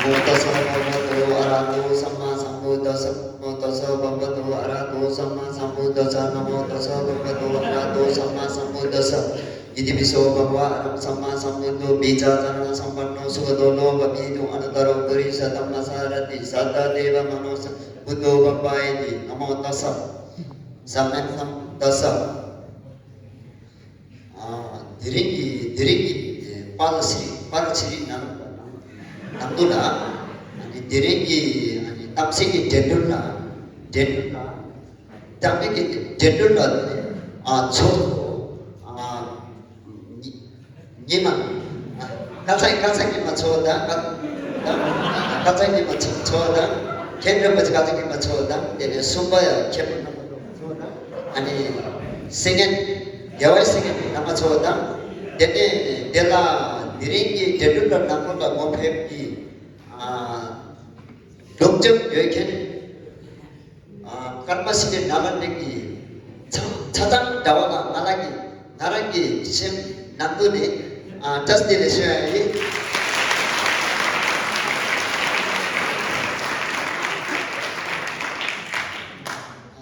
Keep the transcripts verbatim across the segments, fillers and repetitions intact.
नमो तस्स भगवतो अरहतो सम्मा सम्बुद्धस्स। नमो तस्स भगवतो अरहतो सम्मा सम्बुद्धस्स। नमो तस्स भगवतो अरहतो सम्मा सम्बुद्धस्स। इतिपि सो भगवा अरहं सम्मा सम्बुद्धो वैयाकरण सम्पन्नो सुगतो लोकविदु अनुत्तरो पुरिषोत्तम सारथि सत्ता देव मनो बुद्धो भगवा इति। नमो तस्स। सम्यक् सम- तस्स། ཨ། དེ་རིང་གི་དེ་རིང་གི་དཔལ་ཚེ་རིང་དཔལ་ཚེ་རིང་ནང་ནང་དུ་ལ། ཨ་ནི་དེ་རིང་གི་ཨ་ནི་གཏམ་གསེར་གྱི་འགྲན་བསྡུར་ལ། འགྲན་བསྡུར་ལ། གཏམ་གསེར་གྱི་འགྲན་བསྡུར་ལ། ཨ། ཚོགས། ཨ། ཉི་ཉི་མ། ཨ། ཁ་སང་ཁ་སང་ཉི་མ་ཚོགས་དང་། ཁ་ཁ་སང་ཉི་མ་ཚོགས་ཚོགས་དང་། མཁན་རིན་པོ་ཆེ་ཁ་སང་ཉི་མ་ཚོགས་དང་། དེ་ནས་གསུམ་པ་ཡང་མཁན་པོ་རྣམ་པ་ཚོགས་དང་། ཨ་ནི་སེང་གེ། རྒྱལ་བའི་སེང་གེ་རྣམ་པ་ཚོགས་དང་། དེ་ནས་དེ་ལ་དེ་རིང་གི་འགྲན་བསྡུར་ལ་ནང་ཁོངས་ལ་ངོ་ཕེབས་ཀྱི། ཨ། སློབ་སྦྱོང་ཡོད་མཁན། ཨ། ཀརྨ་སིདྡྷི་ནཱ་ལེནྡྲ་གི་ཚ་ཚ་ཚང་འདྲ་བ་ལ་ང་རང་གི་ང་རང་གི་སེམས་ནང་དུ་ནས། ཨ། བཀྲ་ཤིས་བདེ་ལེགས་ཞུ་ཡ་ཡིན།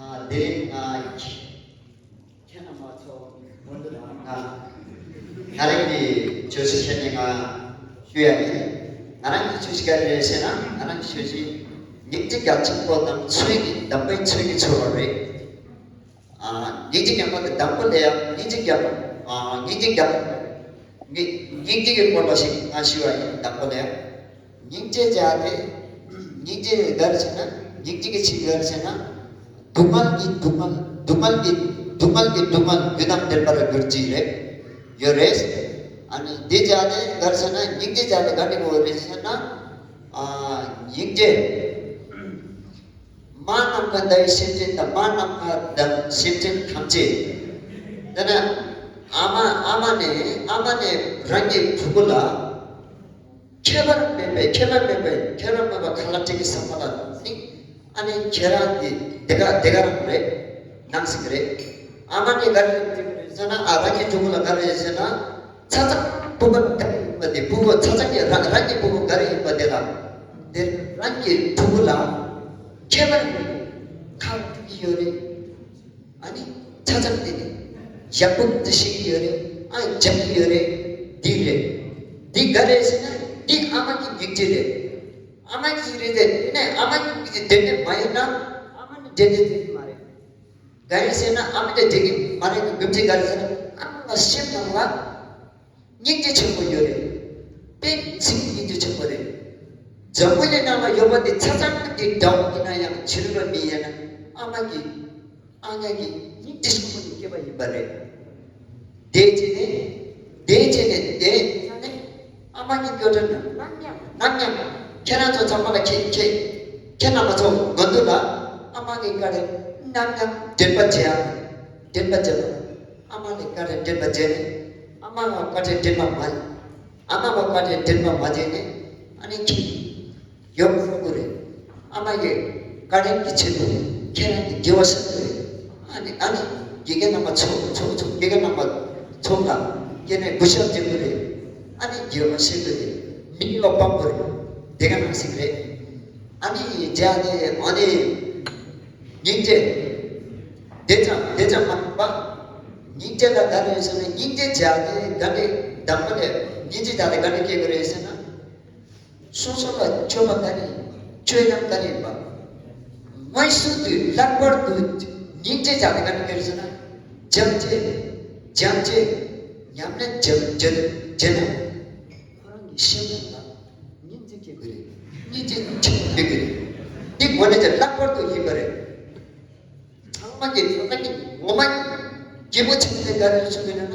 ཨ། དེ་རིང་། ཨ། ཁྱེད་རྣམ་པ་ཚོ་སྔོན་དུ་ལ་ང་ང་རང་གི་བརྗོད་གཞི་བཤད་ནས་ང་ཞུ་ཡ་ཡིན། ང་རང་གི་བརྗོད་གཞི་ག་རེ་རེད་ཟེར་ན། ང་རང་གི་བརྗོད་གཞི་སྙིང་རྗེ་རྒྱ་ཆེན་པོ་དང་ཚུལ་གྱི་དམ་པའི་ཚུལ་གྱི་ཚོར་བ་རེད། ཨ། སྙིང་རྗེ་རྒྱ་པོ་དེ་དང་པོ་ལ་ཡང་སྙིང་རྗེ་རྒྱ་པོ། ཨ། སྙིང་རྗེ་རྒྱ་པོ། སྙིང་སྙིང་རྗེ་གི་སྐོར་ལ་ཞིག་ང་ཞུ་བ་ཡིན། དང་པོ་ལ་ཡང་། སྙིང་རྗེ་བྱ་སྟེ། སྙིང་རྗེ་ག་རེ་ཟེར་ན། སྙིང་རྗེ་གི་ཆེད་ག་རེ་ཟེར་ན། སྡུག་བསྔལ་གྱི་སྡུག་བསྔལ། སྡུག་བསྔལ་གྱི་སྡུག་བསྔལ་གྱི་སྡུག་བསྔལ་རྒྱུ་དང་བྲལ་བར་གྱུར་ཅིག་རེད། ཡོད་རེད། ཨ་ནི་འདི་བྱ་སྟེ་ག་རེ་ཟེར་ན། སྙིང་རྗེ་བྱ་སྟེ་ག་འདྲ་དགོས་རེད་ཟེར་ན། ཨ། སྙིང་རྗེ། མ་ནམ་མཁའ་ལྟ་བུའི་སེམས་ཅན་དང་། མ་ནམ་མཁའ་ལྟ་བུའི་སེམས་ཅན་ཐམས་ཅད། དེ་ནས་ཨ་མ་ཨ་མ་ནས་ཨ་མ་ནས་རང་གི་ཕྲུ་གུ་ལ་ཁྱད་པར་མེད་པའི་ཁྱད་པར་མེད་པའི་ཁྱད་པར་མེད་པ་ཁ་ལ་ཁྲིད་ཀྱི་བསམ་པ་ལ་ནི། ཨ་ནི་ཁྱེད་རང་གི་དེ་ག་དེ་ག་རང་རེད། ནང་ཟིག་རེད། ཨ་མ་ནི་ག་རེ་ཟེར་ན། ཨ། རང་གི་ཕྲུ་གུ་ལ་ག་རེ་ཟེར་ན། ཚ་ཚ་ཕྲུ་གུ་ག་རེ་ཡིན་པ་དེ། ཕྲུ་གུ་ཚ་ཚ་གི་རང་རང་གི་ཕྲུ་གུ་ག་རེ་ཡིན་པ་དེ་ལ། དེ་རང་གི་ཕྲུ་གུ་ལ་ཁྱད་པར་ཁ་ཐུག་གི་ཡོད་རེད། ཨ་ནི་ཚ་ཚ་དེ་ནི་ཡག་པོ་འདི་ཤེས་ཀྱི་ཡོད་རེད། ཨ། སྦྱང་གི་ཡོད་རེད། འདི་རེད། འདི་ག་རེ་ཟེར་ན། འདི་ཨ་མ་གི་སྙིང་རྗེ་རེད། ཨ་མ་གི་རེད་དེ། དེ་ནས་ཨ་མ་གི་སྙིང་རྗེ་དེ་འདྲ་མ་ཡིན་ན། ཨ་མ་ནི་འདྲ་འདྲ་དེ་མ་རེད། ག་རེ་ཟེར་ན། ཨ་མ་དེ་འགྲིག་གི་མ་རེད། རྒྱུ་མཚན་ག་རེ་ཟེར་ན། ཨ་མ་ལ་སེམས་ནང་ལ་སྙིང་རྗེ་ཆེན་པོ་ཡོད་རེད། དཔེ་མི་སྲིད་སྙིང་རྗེ་ཆེན་པོ་རེད། འཛམ་བུ་གླིང་ནང་ལ་ཡོད་པ་དེ་ཆ་ཚང་གི་དགྲ་བོ་ཡིན་ན་ཡང་། ཕྱི་རོལ་པ་མི་ཡིན་ན། ཨ་མ་གི་ཨ་མ་གི་སྙིང་རྗེ་ཆེན་པོ་ནས་སྐྱེས་པ་ཡིན་པ་རེད། དེ་བྱས་ནས། དེ་བྱས་ནས། དེ་ནས་ཨ་མ་གི་བཀའ་དྲིན་ནམ་ཡང་ནམ་ཡང་། ཁྱེད་རང་ཚོ་ཚང་མ་ལ། ཁྱེད་ཁྱེད་ཁྱེད་རྣམ་པ་ཚོ་མགོན་དུ་ལ། ཨ་མ་གི་བཀའ་དྲིན་ནམ་ཡང་དྲན་པ་བརྗེད་ཡ། དྲན་པ་བརྗེད་པ། ཨ་མ་གི་བཀའ་དྲིན་དྲན་པ་བརྗེད་ནས། ཨ་མ་གི་བཀའ་དྲིན་དྲན་པ་མ། ཨ་མ་གི་བཀའ་དྲིན་དྲན་པ་མ་བརྗེད་ནས། ཨ་ནི་ཁྱེད་ཡོང་ཟེར་གྱི་རེད། ཨ་མ་གི་བཀའ་དྲིན་གྱི་ཆེད་དུ་ཁྱེད་རང་གི་དགེ་བ་བསགས་ཀྱི་རེད། ཨ་ནི་ཨ་ནི་དགེ་རྒན་རྣམ་པ་ཚོ་ཚོ་ཚོ། དགེ་རྒན་རྣམ་པ་ཚོ་དང་། དེ་ནས་གུས་ཞབས་བྱེད་དགོས་རེད། ཨ་ནི་དགེ་བ་བཤད་དགོས་རེད། མི་ལ་ཕན་དགོས་རེད། དེ་ག་ནང་བཞིན་རེད། ཨ་ནི་བྱས་ཏེ། ཨ་ནི་སྙིང་རྗེ། དེ་ཙམ་དེ་ཙམ་མ་ཡིན་པ། སྙིང་རྗེ་ལ་ག་རེ་ཟེར་ན། སྙིང་རྗེ་བྱས་ཏེ་ག་འདྲ། དང་པོ་ལ་སྙིང་རྗེ་བྱས་ཏེ་ག་འདྲ་སྐྱེ་དགོས་རེད་ཟེར་ན། སོ་སོ་ལ་སྤྱོད་པ་ག་རེ་ཡིན། སྤྱོད་ཡག་ག་རེ་ཡིན་པ། དངོས་སུ་དུས་ལྷག་པར་དུ་སྙིང་རྗེ་བྱས་ཏེ་ག་འདྲ་སྐྱེ་རེད་ཟེར་ན། བྱམས་བརྩེ། བྱམས་བརྩེ། ཉམས་ལེན་བྱེད་བྱེད་བྱེད་ན། ཁོ་རང་གི་སེམས་ནང་ལ་སྙིང་རྗེ་སྐྱེ་དགོས་རེད། སྙིང་རྗེ་ཆེན་པོ་སྐྱེ་དགོས་རེད། འདི་དངོས་གནས་ཀྱི་ལྷག་པར་དུ་ཡིན་པ་རེད། ཚང་མ་གི་ཚང་མ་གི་ངོ་མ་སྐྱིད་པོ་ཆེན་པོ་དེ་ག་རེ་བྱུང་གི་རེད་ན།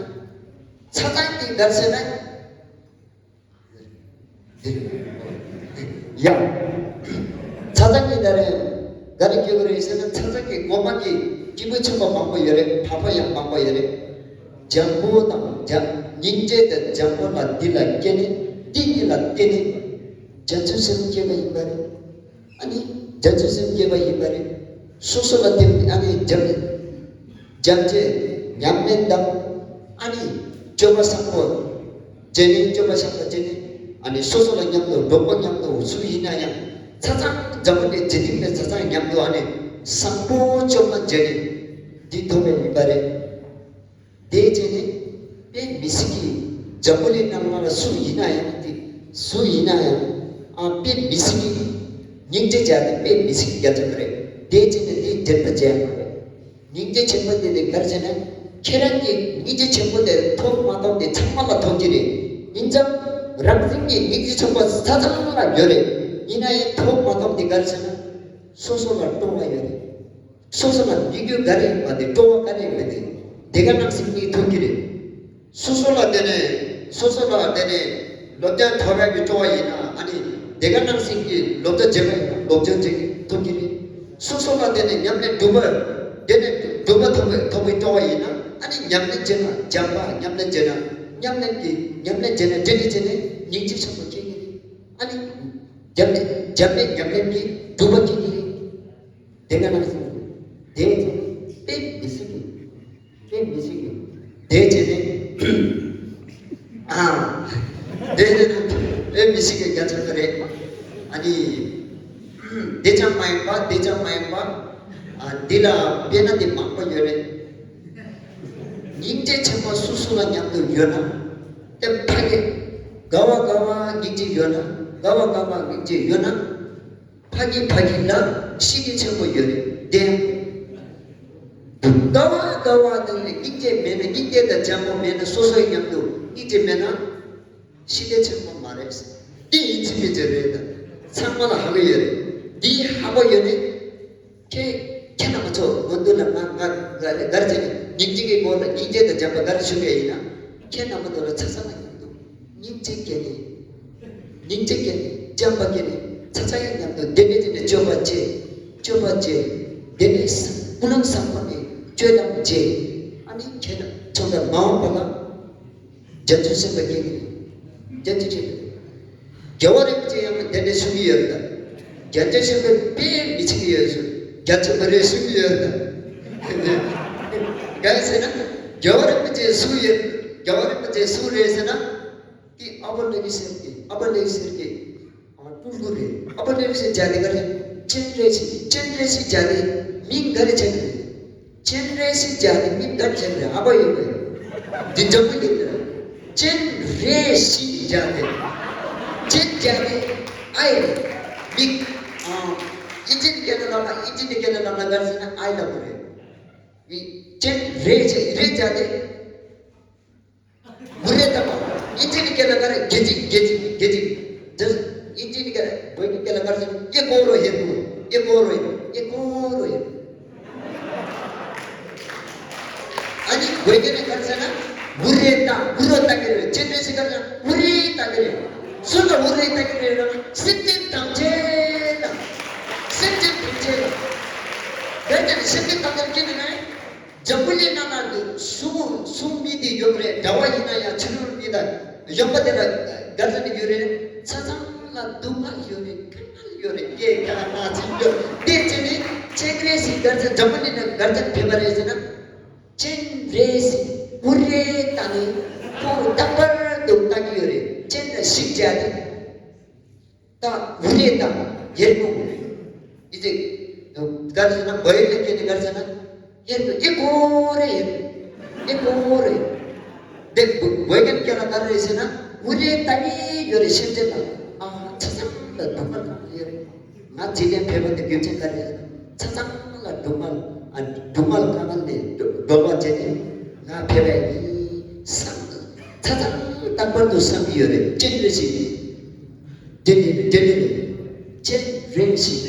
ཚ་ཚང་གི་ག་རེ་ཟེར་ན། ཡང་། ཚ་ཚང་གི་ག་རེ་ག་རེ་སྐྱེ་དགོས་རེད་ཟེར་ན། ཚ་ཚང་གི་ངོ་མ་གི་སྐྱིད་པོ་ཆེན་པོ་མང་པོ་ཡོད་རེད། འཕགས་པ་ཡང་མང་པོ་ཡོད་རེད། བྱམས་པོ་དང་། བྱམས། སྙིང་རྗེ་དང་བྱམས་པོ་ལ་འདི་ལ་སྐྱེས་ནས། འདི་གཉིས་ལ་བརྟེན་ནས་བྱང་ཆུབ་སེམས་སྐྱེས་པ་ཡིན་པ་རེད། ཨ་ནི་བྱང་ཆུབ་སེམས་སྐྱེས་པ་ཡིན་པ་རེད། སོ་སོ་ལ་དེ་ཨ་ནི་བྱམས་བྱམས་བརྩེ་ཉམས་ལེན་དང་། ཨ་ནི་སྤྱོད་པ་བཟང་པོ་བྱས་ནས། སྤྱོད་པ་བཟང་པོ་བྱས་ནས། ཨ་ནི་སོ་སོ་ལ་མཉམ་དུ་འགྲོགས་པ་མཉམ་དུ་སུ་ཡིན་ན་ཡང་ཆ་ཚང་འཛམ་བུ་གླིང་འཇིག་རྟེན་པའི་ཆ་ཚང་མཉམ་དུ་ཨ་ནི་བཟང་པོ་བཅོ་ལྔ་མཇལ་ནས་འདི་ཐོབ་པ་ཡིན་པ་རེད། དེ་བྱས་ནས་དཔེ་མི་སྲིད་ཀྱི་འཛམ་བུ་གླིང་ནང་ལ་སུ་ཡིན་ན་ཡང་དེ་སུ་ཡིན་ན་ཡང་ཨ་དཔེ་མི་སྲིད་ཀྱི་སྙིང་རྗེ་བྱ་དེ་དཔེ་མི་སྲིད་ཀྱི་རྒྱ་ཆེན་པོ་རེད། དེ་བྱས་ནས་དེ་འདྲེན་པ་བྱས་ཡང་མ་རེད། སྙིང་རྗེ་ཆེན་པོ་དེ་ནི་ག་རེ་ཟེར་ན། ཁྱེད་རང་གིས་སྙིང་རྗེ་ཆེན་པོ་དེ་ཐོབ་མ་ཐོབ་དེ་ཚང་མ་ལ་ཐོབ་ཀྱི་རེད། ཡིན་ཙང་རང་བཞིན་གྱིས་སྙིང་རྗེ་ཆེན་པོ་ཆ་ཚང་ལ་ཡོད་རེད། ཡིན་ན་ཡང་ཐོབ་མ་ཐོབ་དེ་ག་རེ་ཟེར་ན། སོ་སོ་ལ་སྤྲོ་བ་ཡོད་རེད། སོ་སོ་ལ་སྙིང་རྗེ་ག་རེ་ཡོད་པ་དེ་སྤྲོ་བ་ག་རེ་ཡོད་པ་དེ་དེ་ག་ནང་བཞིན་གྱིས་ཐོབ་ཀྱི་རེད། སོ་སོ་ལ་བརྟེན་ནས་སོ་སོ་ལ་བརྟེན་ནས་སློབ་སྦྱོང་ཐོབ་ཡག་གི་སྤྲོ་བ་ཡིན་ན་ཨ་ནི་དེ་ག་ནང་བཞིན་གྱི་སློབ་སྦྱོང་བྱེད་པ་ཡིན་ན་སློབ་སྦྱོང་བྱེད་ཀྱི་ཐུབ་ཀྱི་རེད། སོ་སོ་ལ་བརྟེན་ནས་ཉམས་ལེན་སྒྲུབ་པ་དེ་ནས་སྒྲུབ་པ་ཐོབ་པའི་ཐོབ་པའི་སྤྲོ་བ་ཡིན་ན་ཨ་ནི་ཉམས་ལེན་བྱེད་ན་སྦྱངས་པ་ཉམས་ལེན་བྱེད་ན་ཉམས་ལེན་གྱི་ཉམས་ལེན་བྱེད་ན་འདྲེན་འདྲེན་བྱེད་ནས་སྙིང་རྗེ་ཆེན་པོ་སྐྱེ་གི་རེད། ཨ་ནི་སྦྱངས་ནས་སྦྱངས་ནས་ཉམས་ལེན་གྱི་སྒྲུབ་པ་སྐྱེ་གི་རེད། དེ་ག་ནང་བཞིན་དེ་དཔེ་མི་སྲིད་ཀྱི་དཔེ་མི་སྲིད་ཀྱི་དེ་བྱས་ནས་ཨ་དེ་དེ་དཔེ་མི་སྲིད་ཀྱི་རྒྱ་ཆེན་པོ་རེད། ཨ་ནི་དེ་ཙམ་མ་ཡིན་པ་དེ་ཙམ་མ་ཡིན་པ་ཨ་འདི་ལ་དཔེར་ན་དེ་མང་པོ་ཡོད་རེད། སྙིང་རྗེ་ཆེན་པོ་སུ་སུ་ལ་མཉམ་དུ་ཡོད་ན་དེ་ཕ་གི་དགའ་བ་དགའ་བ་སྙིང་རྗེ་ཡོད་ན་དགའ་བ་དགའ་བ་སྙིང་རྗེ་ཡོད་ན། ཕ་གི་ཕ་གི་ལ་ཤི་དེ་ཆེན་པོ་ཡོད་རེད་དེ། དགའ་བ་དགའ་བ་དང་ནི་སྙིང་རྗེ་མེད་ན་སྙིང་རྗེ་དང་འཇམ་པོ་མེད་ན་སོ་སོའི་མཉམ་དུ་སྙིང་རྗེ་མེད་ན་ཤི་དེ་ཆེན་པོ་མ་རེད། དེ་ཡིན་ཚིག་མི་བྱེད་རེད་ད། ཚང་མ་ལ་ཧ་གོ་ཡོད་རེད། འདི་ཧ་གོ་ཡོད་ནི། ཁྱེད་ཁྱེད་རྣམ་པ་ཚོ་མུ་མཐུད་ལ་ང་ང་ང་ལ་གར་བྱས་ནས་སྙིང་རྗེ་གི་སྐོར་ལ་སྙིང་རྗེ་དང་འཇམ་པ་གར་ཞུ་གི་ཡིན་ན། ཁྱེད་རྣམ་པ་ཚོ་ལ་ཆ་ཚང་ལ་མཉམ་དུ་སྙིང་རྗེ་སྐྱེ་ནས། སྙིང་རྗེ་སྐྱེས་ནས་བྱམས་པ་སྐྱེས་ནས་ཚ་ཚ་ཡང་མཉམ་དུ་བདེ་བདེ་བདེ་བདེ་སྤྱོད་པ་བྱེད། སྤྱོད་པ་བྱེད། དེ་ནས་ཀུན་སློང་བཟང་པོ་ནས་སྤྱོད་ལམ་བྱེད། ཨ་ནི་ཁྱེད་རང་ཚོ་ལ་མ་འོངས་པ་ལ་རྒྱ་མཚོའི་སེམས་པ་སྐྱེ་གི་རེད། རྒྱ་མཚོའི་སེམས་པ། རྒྱལ་བ་རིན་པོ་ཆེ་ཡང་དེ་འདྲ་གསུང་གི་ཡོད་རེད་ད། རྒྱ་མཚོའི་སེམས་པ་དཔེ་མི་སྲིད་ཀྱི་ཡོད་ཟེར། རྒྱ་མཚོ་མ་རེད་གསུང་གི་ཡོད་རེད་ད། གང་ཟེར་ན། རྒྱལ་བ་རིན་པོ་ཆེ་གསུང་ཡོད། རྒྱལ་བ་རིན་པོ་ཆེ་གསུང་རེད་ཟེར་ན། ཀྱི་ཨ་བ་ལེ་ཀི་ཟེར་གི་ཨ་བ་ལེ་ཀི་ཟེར་གི་ཨ་ཀྲུང་གོ་རེད། ཨ་བ་ལེ་ཀི་ཟེར་བྱ་དེ་ག་རེད། ཅན་རེ་ཞིག་ཅན་རེ་ཞིག་བྱ་དེ་མིང་ག་རེ་བྱ་གི་རེད། ཅན་རེ་ཞིག་བྱ་དེ་མིང་ག་རེ་བྱ་གི་རེད། ཨ་བ་ཡོད་གི་འདི་འཇམ་པོ་ཡིན་གི་རེད། ཅན་རེ་ཞིག་བྱ་དེ་ཅན་བྱ་དེ་ཨའི་རེད། མིང་ཨ་ཨིན་ཇིན་སྐད་ནང་ལ་ཨིན་ཇིན་སྐད་ནང་ལ་ག་རེ་ཟེར་ན་ཨའི་ལ་བུ་རེད། ཅན་རེ་བྱ་རེ་བྱ་དེ། མུ་རེ་ཏ་མ། ཨིན་ཇི་ནི་སྐད་ལ་ག་རེ་དགེ་ཅིག་དགེ་ཅིག་དགེ་ཅིག་དེ་ཨིན་ཇི་ནི་སྐད་ལ་བོད་ཀྱི་སྐད་ལ་ག་རེ་ཟེར་ཨེ་ཀོ་རོ་ཧེ་རུ་ཨེ་ཀོ་རོ་ཧེ་ཨེ་ཀོ་རོ་ཧེ། ཨ་ནི་བོད་སྐད་ནི་ག་རེ་ཟེར་ན་མུ་རེ་ཏ་མུ་རོ་ཏ་གི་རེ་ཅེ་ཏེ་སི་ག་རེ་ཟེར་མུ་རེ་ཏ་གི་རེ། སུ་ལ་མུ་རེ་ཏ་གི་རེ་ལ་སེམས་ཅན་ཐམས་ཅད་ལ་སེམས་ཅན་ཐམས་ཅད་ལ་བོད་ཀྱི་སེམས་ཅན་ཐམས་ཅད་ཀྱི་ནི་ནི། འཛམ་བུ་གླིང་ནང་ན་གི་སུ་སུ་མི་དེ་ཡོད་རེད། གྲྭ་བ་ཡིན་ན་ཡང་ཕྱི་རོལ་མི་དང་གཞོན་པ་དེ་ལ་དགའ་ས་ནི་ཡོད་རེད། ཆ་ཚང་ལ་སྡུག་བསྔལ་ཡོད་རེད། དཀའ་ངལ་ཡོད་རེད། སྐྱེ་རྒ་ན་འཆི་ཡོད་དེ་བྱས་ནས་ཅན་རེ་ཞིག་ག་རེ་ཟེར་འཛམ་བུ་གླིང་ནང་ག་རེ་ཟེར་ཕེབས་པ་རེད་ཟེར་ན། ཅན་རེ་ཞིག་མུ་རེ་ཏ་ནི་ཁོང་རྟག་པར་དུ་ལྟ་གི་ཡོད་རེད། ཅན་ལ་ཞིག་བྱ་དེ། ད་འུ་རེ་ད་ཡེར་མོ་ཡི་ཙི་གར་ཟེར་ན་བོད་ཡིག་ལ་སྐྱེས་ནས་གར་ཟེར་ན་ཡེར་མོ་ཨི་ཀོ་རེ་ཡེར་ཨི་ཀོ་རེ། དེ་བོད་ཡིག་སྐད་ལ་ག་རེ་ཟེར་ན་འུ་རེ་ད་ནི་ཡོད་རེ་ཤེས་ཚེ་ལ་ཨ་ཆ་ཚང་ལ་སྡུག་བསྔལ་གང་ཡོད་རེད། ང་འཇིག་རྟེན་ཕལ་པ་དེ་རྒྱུ་མཚན་ག་རེ་ཆ་ཚང་ལ་སྡུག་བསྔལ་ཨ་སྡུག་བསྔལ་དཀའ་ངལ་ནས་སྒྲོལ་བ་བྱས་ནས་ང་ཕལ་པ་ཡིན་བསམ་ཆ་ཚང་རྟག་པར་དུ་བསམ་གྱི་ཡོད་རེད། ཅན་རེ་ཞིག་ནས། དེ་ནི་དེ་ནི་ཅན་རེ་ཞིག་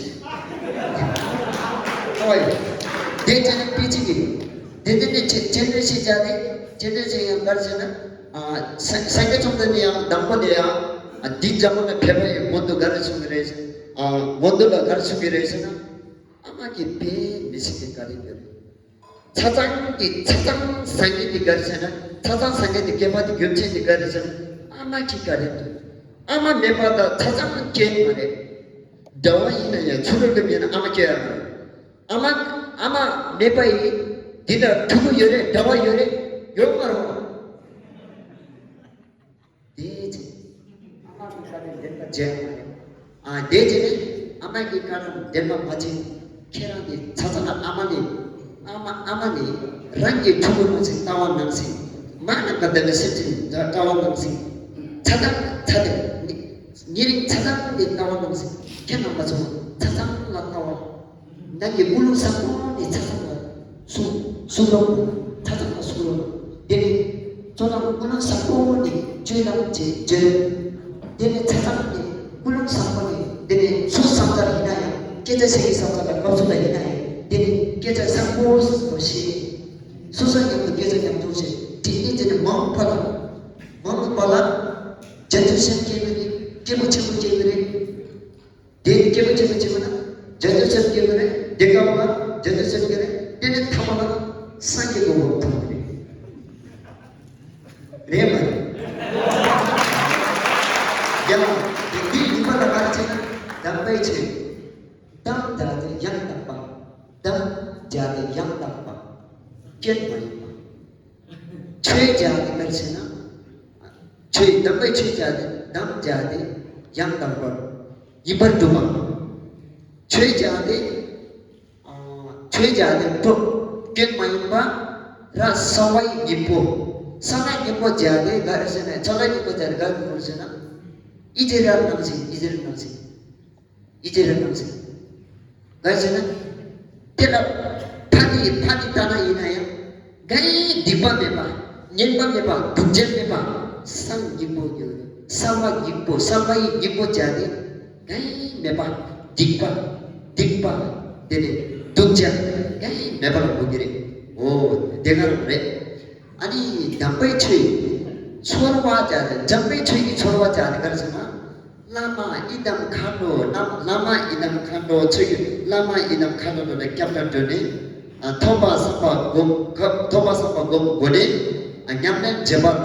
ཨ་ཡོད། དེ་ཅན་པི་ཅི་གི་དེ་དེ་ནི་ཅན་རེ་ཞིག་བྱ་དེ་ཅན་རེ་ཞིག་ཡང་གར་ཟེར་ན། ས་སངས་རྒྱས་བཅོམ་ལྡན་འདས་ཡང་དང་པོ་ནས་ཡང་འདི་འཇམ་པོ་ནས་ཕེབས་པ་ཡི་སྔོན་དུ་ག་རེ་གསུང་གི་རེད། སྔོན་དུ་ལ་ག་རེ་གསུང་གི་རེད་ཟེར་ན། ཨ་མ་གི་དཔེ་མི་སྲིད་པའི་བཀའ་དྲིན་ཡོད་རེད། ཆ་ཚང་གི་ཆ་ཚང་སངས་རྒྱས་ཀྱི་བཀའ་དྲིན་ཟེར་ན། ཆ་ཚང་སངས་རྒྱས་ཀྱི་བསྐལ་པ་དེ་རྒྱུ་མཚན་གྱི་བཀའ་དྲིན་ཟེར་ན། ཨ་མ་གི་བཀའ་དྲིན་དུ། ཨ་མ་མེད་པ་དང་ཆ་ཚང་སྐྱེ་མ་རེད། གྲྭ་བ་ཡིན་ན་ཡང་ཆོས་ལུགས་ཀྱི་མིན་ན་ཨ་མ་སྐྱེ་ཡ་མ་རེད། ཨ་མ་ཨ་མ་མེད་པ་ཡིན། འདི་ལ་ཕྲུ་གུ་ཡོད་རེད། གྲྭ་བ་ཡོད་རེད། ཡོད་མ་རུང་། དེའི་ཚེ། ཨ་མ་ བྱས། ཨ་དེ་བྱས་ནས་ཨ་མ་གི་བཀའ་དྲིན་བདེན་པ་མ་བྱས། ཁྱེད་རང་གི་ཚ་ཚ་ལ་ཨ་མ་ནི་ཨ་མ་ཨ་མ་ནི་རང་གི་ཕྲུ་གུ་ནང་བཞིན་ལྟ་བ་ནང་བཞིན། མ་ནམ་མཁའ་ལྡིང་བའི་སེམས་ཅན་ལྟ་བ་ནང་བཞིན། ཚ་ཚ་ཚ་ཚ་ཉེ་ཉེ་རིང་ཚ་ཚ་གི་ལྟ་བ་ནང་བཞིན། ཁྱེད་རྣམ་པ་ཚོ་ཚ་ཚ་ལ་ལྟ་བ། ནང་གི་ཀུན་སློང་བཟང་པོ་ནི་ཚ་ཚ་ལ་སུ་སུ་རོགས། ཚ་ཚ་ལ་སུ་རོགས། དེ་ནས་ཚོགས་ལམ་ཀུན་སློང་བཟང་པོ་ནི་སྤྱོད་ལམ་བྱེད་བྱེད། དེ་ནས་ཚ་ཚ་ནི་ཀུན་སློང་བཟང་པོ་ནི། དེ་ནས་སུ་བསམ་འཆར་ཡིན་ན་ཡང་། སྐད་ཆ་བཤད་ཀྱི་བསམ་འཆར་ལ་སྐབས་སུ་ལ་ཡིན་ན་ཡང་། དེ་ནས་སྐད་ཆ་བཟང་པོ་བཤད། སོ་སོ་མཉམ་དུ་སྐད་ཆ་མཉམ་དུ་བཤད། དེ་ནས་དེ་ནས་མང་པོ་ལ་མང་པོ་ལ་བྱང་ཆུབ་སེམས་སྐྱེ་གི་རེད། སྐྱེས་བུ་ཆེན་པོ་སྐྱེ་གི་རེད། དེ་སྐྱེས་བུ་ཆེན་པོ་ཆེན་པོ་ན་བྱང་ཆུབ་སེམས་སྐྱེ་གི་རེད། དེ་སྐབས་ལ་བྱང་ཆུབ་སེམས་སྐྱེ་རེད། དེ་ནས་ཐ་མ་ལ་སངས་རྒྱས་གོ་འཕང་ཐོབ་གི་རེད། རེད་མ་རེད། ཡང་དེ་འདི་ཡིན་པ་ལ་ག་རེ་བྱས་ན། དམ་པའི་ཆོས། དམ་བཅའ་སྟེ་ཡང་དག་པ། དམ་བཅའ་སྟེ་ཡང་དག་པ། སྐྱོན་མ་ཡིན་པ། ཆོས་བཅའ་སྟེ་ག་རེ་བྱས་ན། ཆོས་དམ་པའི་ཆོས་བཅའ་སྟེ་དམ་བཅའ་སྟེ་ཡང་དག་པར་ཡིན་པར་སྒྲུབ་པ། ཆོས་བཅའ་སྟེ། ཆོས་བཅའ་སྟེ་སྒྲུབ། སྐྱོན་མ་ཡིན་པ། ར་ས་བའི་སྙིང་པོ། ས་བའི་སྙིང་པོ་བཅའ་སྟེ་ག་རེ་ཟེར་ན། ས་བའི་སྙིང་པོ་བཅའ་སྟེ་ག་རེ་ཟེར་ན། ཨི་ཙི་ར་ནང་བཞིན། ཨི་ཙི་ར་ནང་བཞིན། ཨི་ཙི་ར་ནང་བཞིན། ག་རེ་ཟེར་ན། དེ་ལ་ཕ་ནི་ཕ་ནི་ལྟ་ན་ཡིན་ན་ཡང་། གང་ཡིན་སྡིག་པ་མེད་པ། ཉེས་པ་མེད་པ། སྡུག་བསྔལ་མེད་པ། སངས་སྙིང་པོ་ཡོད། ས་བ་སྙིང་པོ། ས་བའི་སྙིང་པོ་བཅའ་སྟེ། གང་ཡིན་མེད་པ། སྡིག་པ། སྡིག་པ། དེ་ནས་སྡུག་བསྔལ་གང་ཡིན་མེད་པ་ལ་གོ་གི་རེད། འོ་དེ་ག་རང་རེད། ཨ་ནི་དམ་པའི་ཆོས་ཚོར་བ་བཅའ་སྟེ། དམ་པའི་ཆོས་ཀྱི་ཚོར་བ་བཅའ་སྟེ་ག་རེ་ཟེར་ན། བླ་མ་ཡི་དམ་མཁའ་འགྲོ། བླ་བླ་མ་ཡི་དམ་མཁའ་འགྲོ་ཆོས་ཀྱི། བླ་མ་ཡི་དམ་མཁའ་འགྲོ་ལ་སྐྱབས་ལ་འགྲོ་ནས། ཨ་ཐོས་པ་བསམ་པ་སྒོམ། ཐོས་པ་བསམ་པ་སྒོམ་སྒོ་ནས། ཨ་ཉམས་ལེན་བྱེད་པ་ལ།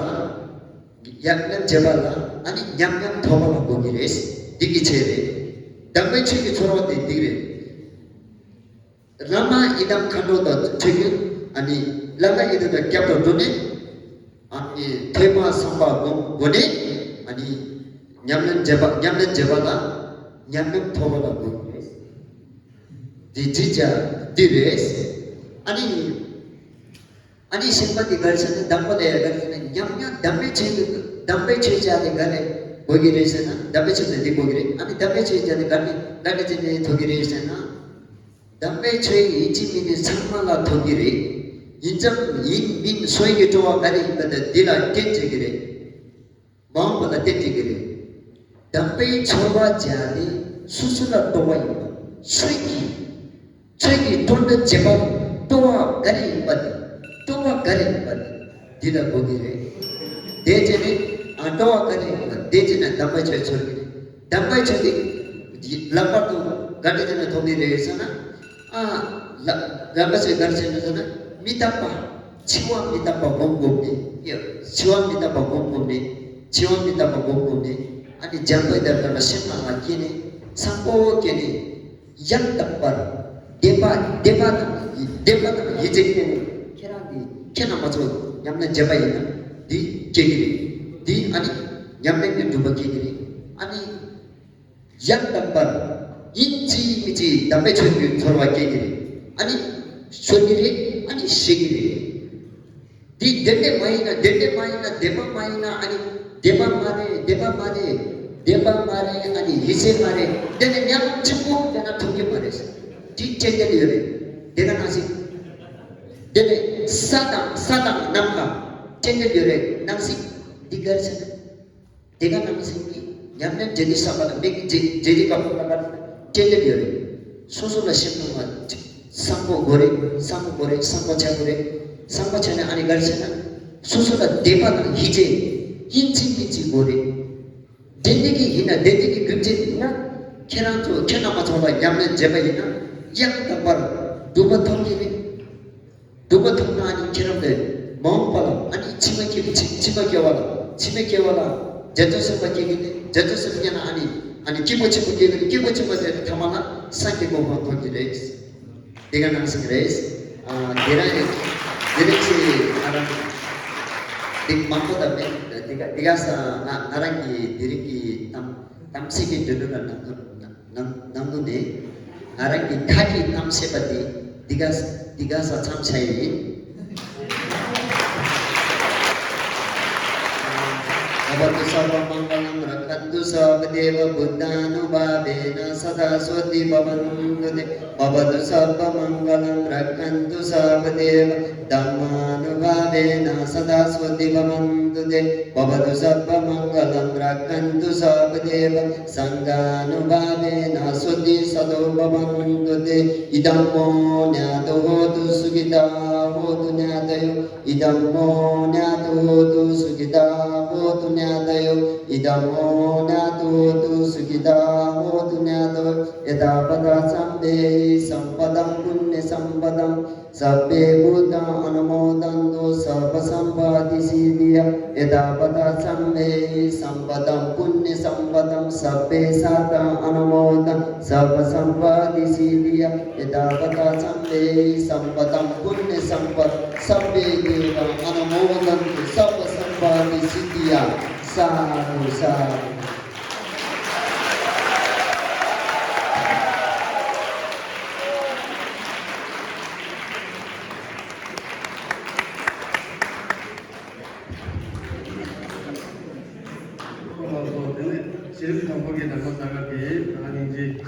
ཉམས་ལེན་བྱེད་པ་ལ། ཨ་ནི་ཉམས་ཉམས་ཐོབ་པ་ལ་གོ་གི་རེད། འདི་གི་ཆེད་རེད། དམ་པའི་ཆོས་ཀྱི་ཚོར་བ་དེ་འདི་རེད། བླ་མ་ཡི་དམ་མཁའ་འགྲོ་དང་ཆོས་ཀྱི། ཨ་ནི་བླ་མ་ཡི་དམ་དང་སྐྱབས་དང་འགྲོ་ནས། ཨ་ནི་ཐོས་པ་བསམ་པ་སྒོམ་སྒོ་ནས། ཨ་ནི་ཉམས་ལེན་བྱེད་པ། ཉམས་ལེན་བྱེད་པ་ལ་ཉམས་ཉམས་ཐོབ་པ་ལ་གོ་གི་རེད། འདི་ཅི་བྱ་འདི་རེད། ཨ་ནི། ཨ་ནི་གཞན་པ་དེ་ག་རེ་ཟེར་ན། དམ་པ་ལ་ཡ་ག་རེ་ཟེར་ན། ཉམས་ཉམས་དམ་པའི་ཆོས་དེ། དམ་པའི་ཆོས་བཅའ་དེ་ག་རེ་གོ་གི་རེད་ཟེར་ན། དམ་པའི་ཆོས་དེ་འདི་གོ་གི་རེད། ཨ་ནི་དམ་པའི་ཆོས་བཅའ་དེ་ག་རེ་ག་རེ་བྱས་ནས་ཐོབ་ཀྱི་རེད་ཟེར་ན། དམ་པའི་ཆོས་ཡིན་གཅིག་མིན་གཅིག་ཚང་མ་ལ་ཐོབ་ཀྱི་རེད། ཡིན་ཙམ་ཡིན་མིན་སོ་ཡི་སྤྲོ་བ་ག་རེ་ཡིན་པ་དེ་འདི་ལ་བརྟེན་བྱེད་ཀྱི་རེད། མ་འོངས་པ་ལ་བརྟེན་བྱེད་ཀྱི་རེད། དམ་པའི་ཚོར་བ་བཅའ་ནི་སོ་སོ་ལ་སྤྲོ་བ་ཡིན་པ། ཆོས་ཀྱི། ཆོས་ཀྱི་སྤྲོ་འདོད་བྱེད་པ་སྤྲོ་བ་ག་རེ་ཡིན་པ་དེ། སྤྲོ་བ་ག་རེ་ཡིན་པ་དེ། འདི་ལ་གོ་གི་རེད། དེ་བྱས་ནས་ཨ་སྤྲོ་བ་ག་རེ་ཡིན་པ་དེ་བྱས་ནས་དམ་པའི་ཆོས་ཚོར་གི་རེད། དམ་པའི་ཆོས་དེ་ལྷག་པར་དུ་ག་འདྲ་བྱས་ནས་ཐོབ་ནི་རེད་ཟེར་ན། ཨ་ལ་ལ་པ་ཚོས་ག་རེ་བྱས་ནས་ཟེར་ན། མི་རྟག་པ། འཆི་བ་མི་རྟག་པ་སྒོམ་སྒོམ་ནས། འཆི་བ་མི་རྟག་པ་སྒོམ་སྒོམ་ནས། འཆི་བ་མི་རྟག་པ་སྒོམ་སྒོམ་ནས། ཨ་ནི་འཇམ་དཔལ་དེ་ལྟར་ལ་སེམས་ནང་ལ་སྐྱེས་ནས། བཟང་པོ་སྐྱེས་ནས། ཡང་དག་པར་བདེན་པ་བདེན་པ་དང་བདེན་པ་དང་ཡིད་ཆེས་སྐྱེས་ནས། ཁྱེད་རང་གིས་ཁྱེད་རྣམ་པ་ཚོ་ཉམས་ལེན་བྱས་པ་ཡིན་ན་འདི་སྐྱེ་གི་རེད། འདི་ཨ་ནི་ཉམས་ལེན་གྱི་གྲུབ་པ་སྐྱེ་གི་རེད། ཨ་ནི། ཡང་དག་པར་ཡིན་གཅིག་མིན་གཅིག་དམ་པའི་ཆོས་ཀྱི་ཚོར་བ་སྐྱེ་གི་རེད། ཨ་ནི་ཤོར་གི་རེད། ཨ་ནི་ཤེས་གི་རེད། འདི་བདེན་པ་མ་ཡིན་ན། བདེན་པ་མ་ཡིན་ན། བདེན་པ་མ་ཡིན་ན། ཨ་ནི་བདེན་པ་མ་རེད། བདེན་པ་མ་རེད། བདེན་པ་མ་རེད། ཨ་ནི་ཡིད་ཆེས་མ་རེད། དེ་ནི་ཉམས་ཆེན་པོ་དེ་ན་ཐོབ་ཀྱི་མ་རེད། འདི་སྐྱེ་གི་ཡོད་རེད། དེ་ག་ནང་བཞིན། དེ་ནི་ས་དང་ས་དང་གནམ་ལ་སྐྱེ་གི་ཡོད་རེད། ནང་བཞིན་འདི་ག་རེ་ཟེར་ན། དེ་ག་ནང་བཞིན་གྱི་ཉམས་ལེན་བྱེད་དུས་ཙམ་པ་ལ་མིག་གི་བྱེད་བྱེད་དུས་སྐབས་སུ་ལ་ག་རེ་སྐྱེ་འདོད་ཡོད་རེད། སོ་སོ་ལ་ཤེས་སོང་བ། བཟང་པོ་དགོས་རེད། བཟང་པོ་དགོས་རེད། བཟང་པོ་བྱ་དགོས་རེད། བཟང་པོ་བྱས་ནས་ཨ་ནི་ག་རེ་བྱས་ན། སོ་སོ་ལ་དད་པ་དང་ཡིད་ཆེས་ཡིན་གཅིག་མིན་གཅིག་དགོས་རེད། དེ་འདྲ་གི་ཡིན་ན། དེ་འདྲ་གི་རྒྱུ་མཚན་ཡིན་ན། ཁྱེད་རང་ཚོ་ཁྱེད་རྣམ་པ་ཚོ་ལ་ཉམས་ལེན་བྱས་པ་ཡིན་ན། ཡང་དག་པར་སྒྲུབ་པ་ཐོབ་ཀྱི་རེད། སྒྲུབ་པ་ཐོབ་ན་ཨ་ནི་ཁྱེད་རང་ཚོས་མ་འོངས་པ་ལ་ཨ་ནི་ཕྱི་མ་སྐྱེ་ཕྱི་ཕྱི་མ་སྐྱེ་བ་ལ་ཕྱི་མ་སྐྱེ་བ་ལ་བྱང་ཆུབ་སེམས་དཔའ་སྐྱེ་གི་རེད། བྱང་ཆུབ་སེམས་དཔའ་སྐྱེས་ན་ཨ་ནི་ཨ་ནི་སྐྱེས་བུ་ཆེན་པོ་སྐྱེ་གི་རེད། སྐྱེས་བུ་ཆེན་པོ་དེ་ཐ་མ་ལ་སངས་རྒྱས་གོ་འཕང་ཐོབ་ཀྱི་རེད། དེ་ག་ནང་བཞིན་རེད། ཨ་དེ་རང་ཡིན། དེ་རིང་ཚེ་ང་རང་དེ་མང་པོ་དང་མེད། དེ་ག་དེ་ག་ས་ང་ང་རང་གི་དེ་རིང་གི་གཏམ་ གཏམ་བཤད་ཀྱི་དོན་དུ་ལ་ནང་དུ་ནང་ནང་དུ་ནས་ང་རང་གི་ཁ་གི་གཏམ་བཤད་པ་དེ་འདི་ག་འདི་ག་ས་མཚམས་བྱས་ཡིན། भवतु सर्वमङ्गलं रक्षन्तु सर्वदेव बुद्धानुभावेन सदा सोत्थि भवन्तु ते। भवतु सर्वमङ्गलं रक्षन्तु सर्वदेव धम्मानुभावेन सदा सोत्थि भवन्तु ते। भवतु सर्वमङ्गलं रक्षन्तु सर्वदेव सङ्घानुभावेन सोत्थि सदो भवन्तु ते। इदं मो ञातो होतु सुखिता होतु ञातयो। इदं मो ञातो होतु सुखिता होतु ञातयो। इदं मो ञातो होतु सुखिता होतु ञातयो। एतावता सम्भेहि सम्पदं पुण्यसम्पदं। सब्बे भूता अनुमोदन्तु सब्बसम्पत्तिसिद्धिया। एतावता सम्भेहि सम्पदं पुण्यसम्पदं सब्बे सत्ता अनुमोदन्तु सब्बसम्पत्तिसिद्धिया। एतावता सम्भेहि सम्पदं पुण्यसम्पदं सब्बे देवा अनुमोदन्तु सब्बसम्पत्तिसिद्धिया। साधु साधु। ཁོ་ལ་སོགས་དེ་ནས་ཤེས་རིག་དང་པོ་གི་ནང་པ་ས་ག་གི་ད་སྙིང་རྗེ།